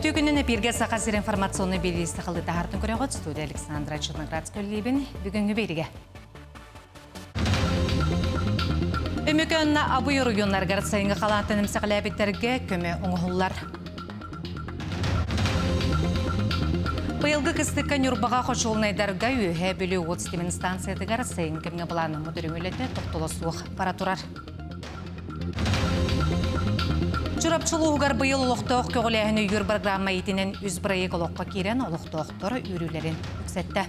Үтүө күнүн эпиргэ Саха сир информационный биэрии сахалыы таһаартын көрөҕүт студия Александра Черноградская үлэлиибин бүгүҥҥү биэригэ. Өмөкөөннө Абый оройуоннарыгар сайыҥҥы халаантан эмсэҕэлээбиттэргэ көмө оҥоһуллар. Быйылгы кыстыкка Ньурбаҕа хочуолунайдарга Үөһээ Бүлүү уот ситимин станциятыгар сайын кэмҥэ былааннаммыт өрөмүөлэтэ тохтоло суох бара турар. Чурапчы улууһугар быйыл олохтоох көҕүлээһин өйүүр программа иитинэн үс бырайыак олоххо киирэн олохтоохтор үөрүүлэрин үксэттэ.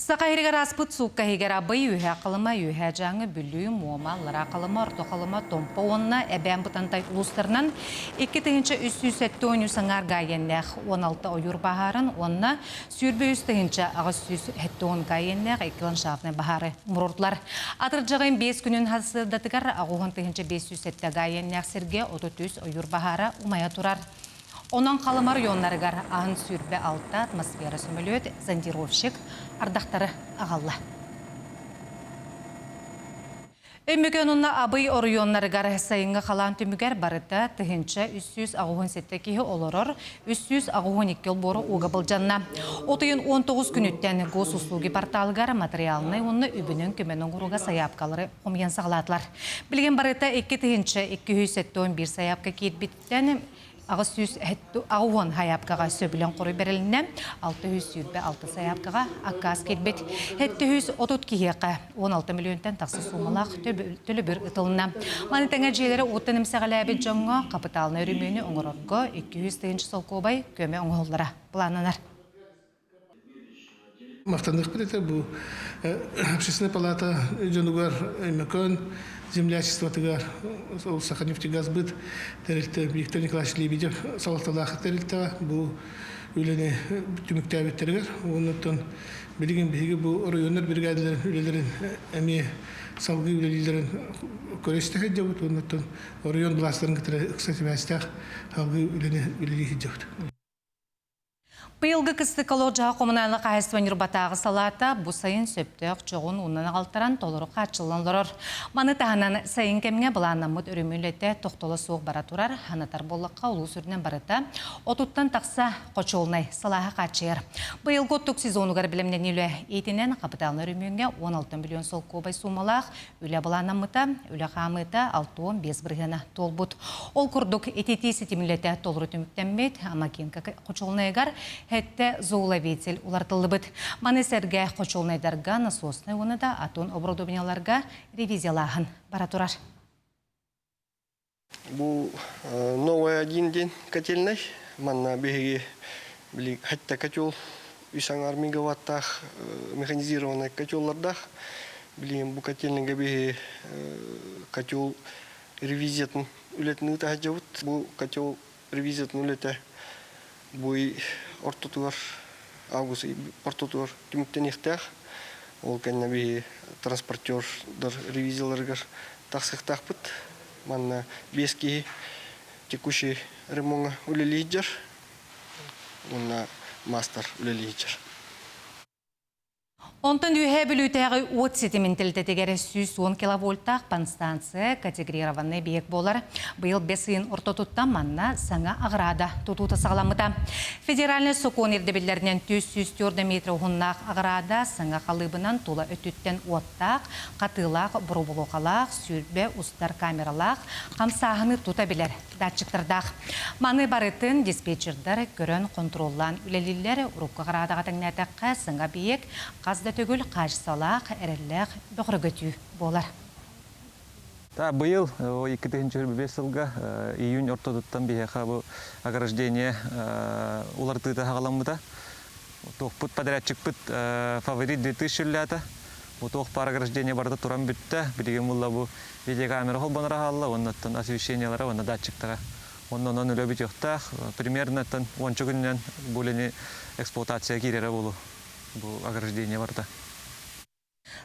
Саха иһигэр ааспыт суукка иһигэр Абый, Үөһээ Халыма, Үөһээ Дьааҥы, Бүлүү, Муома, Аллараа Халыма, Орто Халыма, Томпо уонна Эбээн Бытантай улуустарынан 2373 аҥаар гаайыаннээх 16 ойуур баһаарын уонна 23 870 гаайыаннээх икки ландшафтнай баһаары умуруордулар. Атырдьаҕын 5 күнүн сырдатыгар 8507 гаайыаннээх сиргэ 33 ойуур баһаара умайа турар. Онон Халыма оройуоннарыгар аһын 26 атмосфера сөмөлүөт, зондировщик ардахтары аҕалла. Өймөкөөн уонна Абый оройуоннарыгар сайыҥҥы халаан түмүгэр барыта 1387 киһи олорор, 382 олбуору ууга былдьанна. От ыйын 19 күнүттэн Госуслуги порталыгар материалынай уонна үбүнэн көмөнү оҥорууга сайаапкалары хомуйан саҕалаатылар. Билигин барыта 2271 сайаапка киирбит 880 сайаапкаҕа сөбүлэҥ хоруй бэрилиннэ, 626 сайаапкаҕа аккаас киирбит. 730 киһиэхэ 16 миллионтан тахса суумалаах төлөбүр ытылынна. Маны тэҥэ дьиэлэрэ уоттан эмсэҕэлээбит дьоҥҥо хапытаалынай өрөмүөнү оҥорорго 200 тыһыынча солкуобай көмө оҥоһуллара былааннанар. Махтаныахпыт этэ бу общественная палата дьонугар Өймөкөөн землячествотыгар ол Саханефтегазбыт тэрилтэ Виктор Николаевич Лебедев салалталаах тэрилтэҕэ бу үлэни түмүктээбиттэригэр уонна билигин биһиги бу оройуоннар бригадаларын үлэлэрин эмиэ салгыы үлэлииллэрин көрө истэ сылдьабыт уонна оройуон былаастарын кытары ыкса сибээстээх салгыы үлэни үлэлии сылдьабыт. Быйылгы кыстык олох-дьаһах коммунальнай хаһаайыстыба Ньурбатааҕы салаата бу сайын сөптөөх чоҕун уунан аҕалтаран толору хааччыллан олорор. Маны таһынан сайын кэмҥэ былааннаммыт өрөмүөн үлэтэ тохтоло суох бара турар. Санатар буоллахха, улуус үрдүнэн барыта отуттан тахса хочуолунай салааһы хааччыйар. Быйылгы оттук сезонугар бэлэмнэнии үлэ иитинэн хапытаалынай өрөмүөҥҥэ 16 миллион солкуобай суумалаах Үлэ былааннаммыта, үлэ хаамыыта 65 бырыһыана туолбут. Ол курдук, ититии ситимлэтэ толору түмүктэммит, Амакинка хочуолунайыгар сэттэ зооловитель уларытыллыбыт. Маны сэргэ хочуолунайдарга насоснай уонна да атын оборудованиеларга ревизиялааһын бара турар. Бу Новая один день котельнай. Манна биһиги били хатта котел үс аҥаар мегаваттаах механизированный котеллардаах. Билигин бу котельныйга биһи котел ревизиятын үлэтин ыыта сылдьабыт. Бу котел ревизиятын үлэтэ бу ый ортотугар август ый ортотугар түмүктэниэхтээх. Ол кэннэ биһи транспортердар ревизияларыгар тахсыахтаахпыт. Манна биэс киһи текущий ремоҥҥа үлэлии сылдьар уонна маастар үлэлии сылдьар. Онтон Үөһээ Бүлүүтээҕи уот ситимин тэрилтэтигэр 110 киловольтаах подстанция категорированный объект буолар. Быйыл бэс ыйын ортотуттан манна саҥа аҕыраада тутуута саҕаламмыта. Федеральнай сокуон ирдэбиллэринэн 404 метр уһуннаах аҕыраада саҥа халыыбынан тула өттүттэн уоттаах, хатыылаах, боробулуохалаах, сүүрбэ устар камералаах, хамсааһыны тута билэр датчиктардаах. Маны барытын диспетчердар көрөн хонтуруоллаан үлэлииллэр. Урукку аҕыраадаҕа тэҥнээтэххэ, саҥа объект хас да төгүл хаачыстыбалаах, эрэллээх бөҕөргөтүү буолар. Та быйыл 2025 сылга июнь ортотуттан биһиэхэ бу ограждение уларытыыта саҕаламмыта. Туохпут подрядчикпыт фаворит 2000 үллээтэ. Бу туох баар ограждение барыта туран бүттэ. Билигин булла бу видеокамера холбонор аһаалла, уоннаттан освещениелара уонна датчиктара. Онно онон үлэ бүтүөхтээх. Примерно уонча күнүнэн бу үлэни эксплуатация киирэрэ буолуо. Бу ограждение барыта.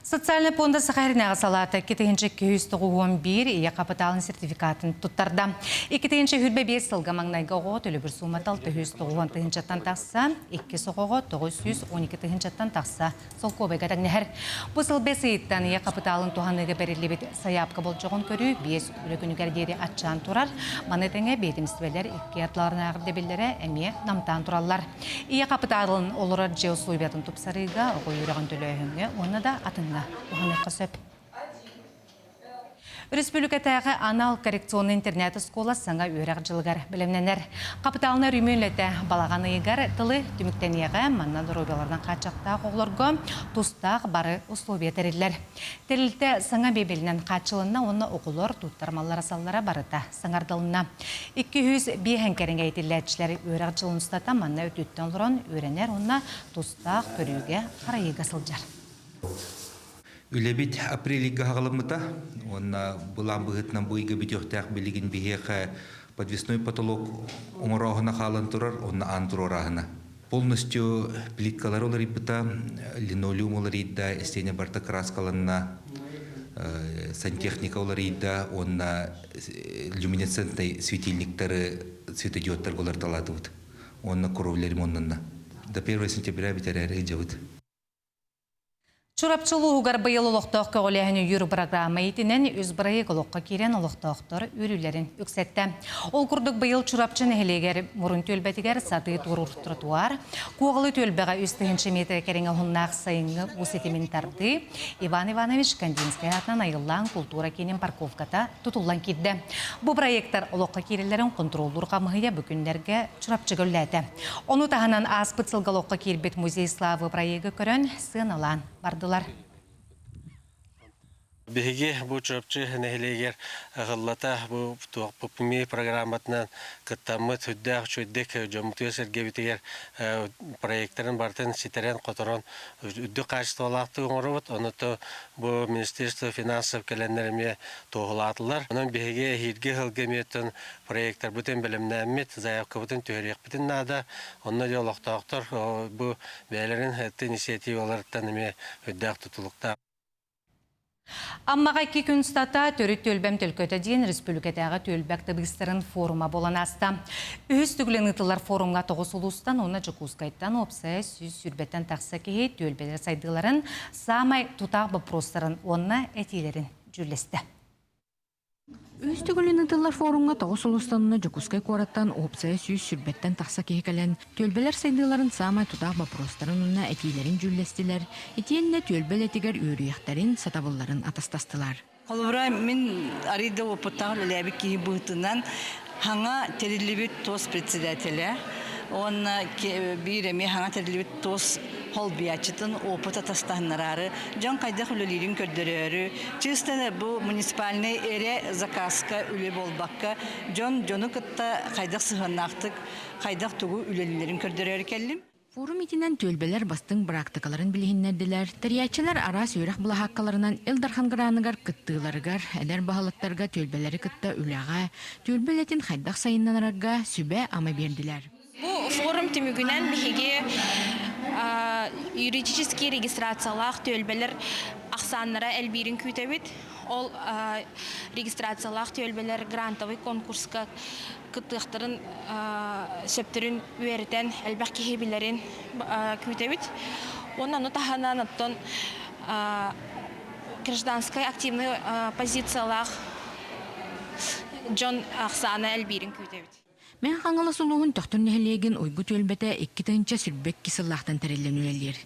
Социальнай пуонда Саха сиринээҕи салаата 2291 ийэ хапытаалын сертификатын туттарда. 2025 сылга маҥнайгы оҕоҕо төлөбүр суумата 690 тыһыынчаттан тахса, иккис оҕоҕо 912 тыһыынчаттан тахса солкуобайга тэҥнэһэр. Бу сыл бэс ыйыттан ийэ хапытаалын туһаныыга бэриллибит сайаапка болдьоҕун көрүү 5 үлэ күнүгэр диэри аччаан турар. Маны тэҥэ биэдэмистибэлэр икки ардыларынааҕы ирдэбиллэрэ эмиэ намтаан тураллар. Ийэ хапытаалын олорор дьиэ условиятын тупсарыыга, оҕо үөрэҕин төлөөһүҥҥэ уонна да атыҥҥа туһаныахха сөп. Өрөспүүбүлүкэтээҕи анал коррекционнай интернет-оскуола саҥа үөрэх дьылыгар бэлэмнэнэр. Хапытаалынай өрөмүөн үлэтэ балаҕан ыйыгар тылы түмүктэниэҕэ, манна доруобуйаларынан хааччахтаах оҕолорго тустаах бары условия тэриллэр. Тэрилтэ саҥа мебелинэн хааччылынна уонна оҕолор туттар маллара-саллара барыта саҥардылынна. 205 кэриҥэ иитиллээччилэр үөрэх дьылын устата манна өтүүттэн олорон үөрэнэр уонна тустаах көрүүгэ-харайыыга сылдьар. Үлэбит апрельга хаҕаламмыта уонна былаан быһыытынан бу ыйга бүтүөхтээх билигин биһиэхэ подвесной потолок оҥорооһуна хаалан турар уонна аан туруорааһына. Полностью плиткалары уларыйбыта, линолеум уларыйда, истиэнэ барыта краскаланна, сантехника уларыйда уонна люминесцентный светильниктары светодиодтарга уларыталаатыбыт уонна кровля ремоннанна. До 1 сентября бүтэрээри ыдьабыт. Чурапчы улууһугар быйыл олохтоох көҕүлээһин өйүүр бырагыраама иитинэн үс бырайыак олоххо киирэн олохтоохтор үөрүүлэрин үксэттэ. Ол курдук быйыл Чурапчы нэһилиэгэр Мурун түөлбэтигэр сатыы туоруур тротуар, Куоҕалы түөлбэҕэ 3 тыһыынча миэтэрэ кэриҥэ уһуннаах сайыҥҥы уу ситимин тардыы, Иван Иванович Кандинскай аатынан Айыллаан култуура киинин парковката тутуллан киирдэ. Бу проектар олоххо киирэллэрин хонтуруоллуур хамыһыйа бу күннэргэ Чурапчыга үлэлээтэ. Ону таһынан ааспыт сылга олоххо киирбит Музей славы проегы көрөн, сыаналаан бардылар. Биһиги бу Чурапчы нэһилиэгэр ыһыллата бу ППМИ программатынан кыттаммыт үрдээх үчүгэйдик дьоммутугар-сэргэбитигэр проектарын барытын ситэрэн-хоторон үрдүк хаачыстыбалаахтык оҥоробут. Ону бу Министерство финансов кэлэннэр эмиэ туоһулаатылар. Онон биһиги эһиилги ыһылга эмиэ проектарбытын бэлэмнээммит, заявкабытын түһэриэхпитин наада. Онно дьэ олохтоохтор бу бэйэлэрин инициативаларыттан эмиэ үрдээх тутулуктаах. Аммаҕа икки күн устата төрүт түөлбэм төлкөтө диэн республикатааҕы түөлбэ актыбыыстарын форума буолан ааста. Үһүс төгүлүн ыытыллар форумҥа тоҕус улуустан уонна Дьокуускайтан уопсайа 120-тэн тахса киһи түөлбэлэр сайдыыларын саамай тутаах боппуруостарын уонна этиилэрин дьүүллэстэ. Үһүс төгүлүн ыытыллар форумҥа тоҕус улуустан Дьокуускай куораттан уопсайа 120-тэн тахса киһи кэлэн, түөлбэлэр сайдыыларын саамай тутаах боппуруостарын уонна этиилэрин дьүүллэстилэр, итиэннэ түөлбэ үлэтигэр үөрүйэхтэрин, сатабылларын атастастылар. Холобура, мин арыый да уопуттаах үлэлээбит киһи быһыытынан хаҥа тэриллибит ТОС председателэ уонна биир эмиэ хаҥа тэриллибит ТОС холбуйааччытын опыт атастаһыннараары, дьон хайдах үлэлиирин көрдөрөөрү, чисто бу муниципальнай эрэ заказка үлэ буолбакка, дьон дьону кытта хайдах сыһыаннаахтык, хайдах тугу үлэлииллэрин көрдөрөөрү кэллим. Форум итинэн түөлбэлэр бастыҥ быраактыкаларын билиһиннэрдилэр, тэрийээччилэр араас үөрэх былаһааккаларынан Ил Дархан граныгар кыттыыларыгар, эдэр баһылыктарга түөлбэлэри кытта үлэҕэ, түөлбэ үлэтин хайдах сайыннарарга сүбэ-ама биэрдилэр. Бу форум түмүгүнэн биһиги юридический регистрациялаах түөлбэлэр ахсааннара элбиирин күүтэбит. Ол регистрациялаах түөлбэлэр грантовый конкурска кыттыахтарын сөптөрүн үөрэтэн элбэх киһи билэрин күүтэбит. Уонна ону таһынан оттон гражданскай активный позициялаах дьон ахсаана элбиирин күүтэбит. Мэҥэ Хаҥалас улууһун Төхтүр нэһилиэгин Уйгу түөлбэтэ 2022 сыллаахтан тэриллэн үлэлиир.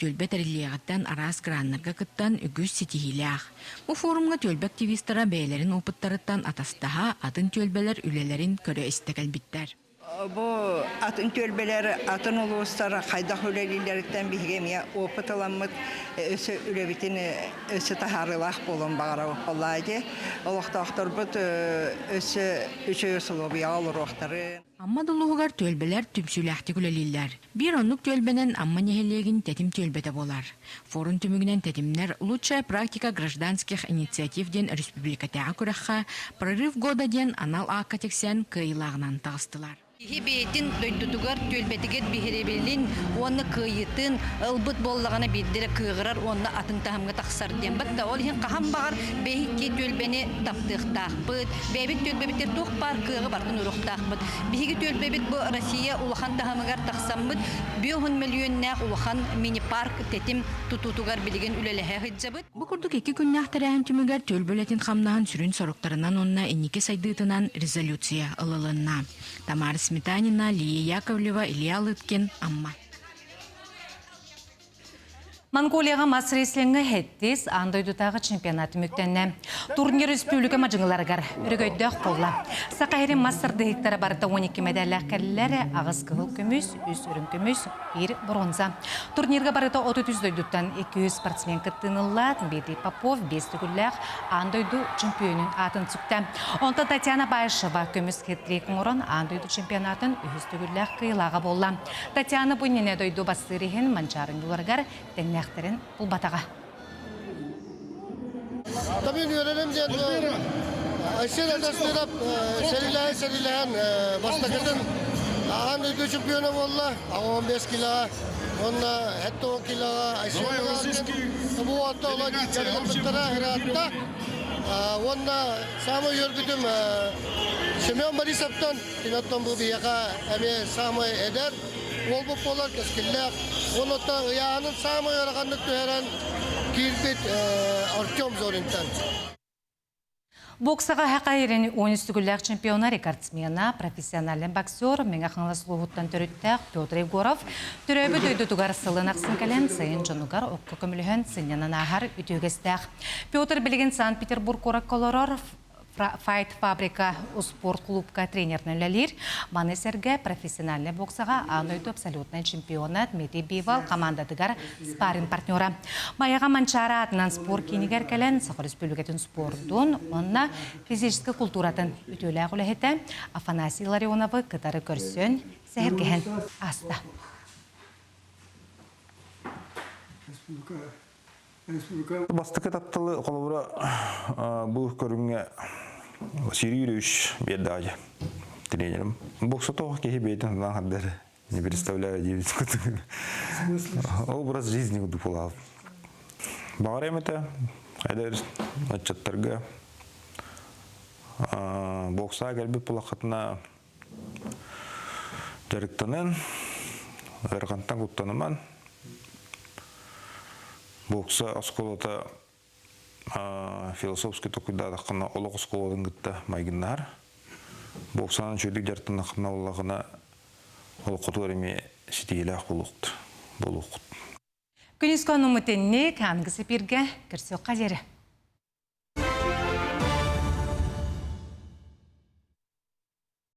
Түөлбэ тэриллиэҕиттэн араас граннарга кыттан үгүс ситиһиилээх. Бу форумҥа түөлбэ активистара бэйэлэрин опыттарыттан атастаһа, атын түөлбэлэр үлэлэрин көрө-истэ кэлбиттэр. Бу атын түөлбэлэр, атын улуустар хайдах үлэлииллэриттэн биһиги эмиэ опыт ыламмыт, өссө үлэбитин өссө таһаарыылаах буолуон баҕарабыт буоллаа дии. Олохтоохторбут өссө үчүгэй усулуобуйаҕа олоруохтарын. Амма улууһугар түөлбэлэр түмсүүлээхтик үлэлииллэр. Биир оннук түөлбэнэн Амма нэһилиэгин Тэтим түөлбэтэ буолар. Форум түмүгүнэн тэтимнэр «Лучшая практика гражданских инициатив» диэн өрөспүүбүлүкэтээҕи күрэххэ «Прорыв года» диэн анал аакка тиксэн кыайыылааҕынан таҕыстылар. Киһи бэйэтин дойдутугар, түөлбэтигэр биһирэбилин уонна кыайыытын ылбыт буоллаҕына биирдэ эрэ кыаҕырар уонна атын таһымҥа тахсар диэн. Батта ол иһин хаһан баҕар бэйи түөлбэни таптыахтаахпыт, бэйэбит түөлбэбитигэр туох баар кыаҕы барытын уруохтаахпыт. Биһиги түөлбэбит бу Россия улахан таһымыгар тахсаммыт 5 мөлүйүөннээх улахан мини-парк тэтим тутуутугар билигин үлэлэһэ сылдьабыт. Бу курдук икки күннээх тэрээһин түмүгэр түөлбэ үлэтин хамнаһын сүрүн соруктарынан уонна инники сайдыытынан резолюция ылылынна. Тамара Сметанина, Лия Яковлева, Илья Лыткин, Амма. Монголияҕа мас рестлиҥҥэ сэттис аан дойдутааҕы чемпионат түмүктэннэ. Турнир республика мадьыҥыларыгар өрөгөйдөөх буолла. Саха сирин мас тардыһыктара барыта 12 мэдээллээх кэллилэр, аҕыс кыһыл көмүс, үс үрүҥ көмүс, биир бронза. Турнирга барыта 33 дойдуттан 200 спортсмен кыттыыны ылла. Дмитрий Попов биэс төгүллээх аан дойду чемпионун аатын сүктэ. Онтон Татьяна Баишева көмүс хет-трик оҥорон аан дойду чемпионатын үһүс төгүллээх кыайыылааҕа буолла. Татьяна бу иннинэ дойду бастыыр иһин Манчаарын юларыгар тэҥнээхтэрин булбатаҕа. Табин үөрэрим диэн Айсен Адастырап сэрилэһэн сэрилэһэн бастакытын аан дойду чемпиона буолла 15 килоҕа уонна 70 килоҕа Айсен бу уотта ола дьарыгырбыттара ыраатта уонна саамай үөрбүтүм Семен Борисовтан киноттон бу биһиэхэ эмиэ саамай эдэр уолбут буолар кэскиллээх. Онуттан ыйааһынын саамай ыараханнык түһэрэн киирбит Артем Зоринтан. Боксаҕа Саха сирин 13 төгүллээх чемпиона, рекордсмена, профессиональный боксер, Мэҥэ Хаҥалас улууһуттан төрүттээх Петр Егоров төрөөбүт дойдутугар сылын ахсын кэлэн сайын дьонугар окко көмөлөһөн сынньанан ааһар үтүө үгэстээх. Петр билигин Санкт-Петербург куоракка олорор, Файт фабрика успуорт клубка тренеринэн үлэлиир. Маны сэргэ профессиональнай боксаҕа аан дойду абсолютнай чемпиона Дмитрий Бивол хамаандатыгар спарринг партнера. Майаҕа Манчаары аатынан спорт киинигэр кэлэн Саха Өрөспүүбүлүкэтин спордун уонна физическэй култууратын үтүөлээх үлэһитэ Афанасий Ларионовы кытары көрсөн сэһэргэһэн ааста. Бастакы тапталы холобура бу көрүҥҥэ Сергей Юрьевич биэрдэҕэ тренерим. Боксотох киһи бэйэтин санаан хардар не представляю диэбит Образ жизни курдук буолаҕын. Баҕар этэ эдэр ыччаттарга боксаҕа кэлбит буолаххытына Дьарыктанан, ыарахантан куттаныман, бокса оскуолата философский толкуйдаатаххына олох оскуолатын кытта майгыннаһар. Боксанан үчүгэйдик дьарыктаннаххына буоллаҕына олоххутугар эмиэ ситиһиилээх буолуоххут. Күнүскү онуммут инник, аныгы сипиргэ көрсүөххэ диэри.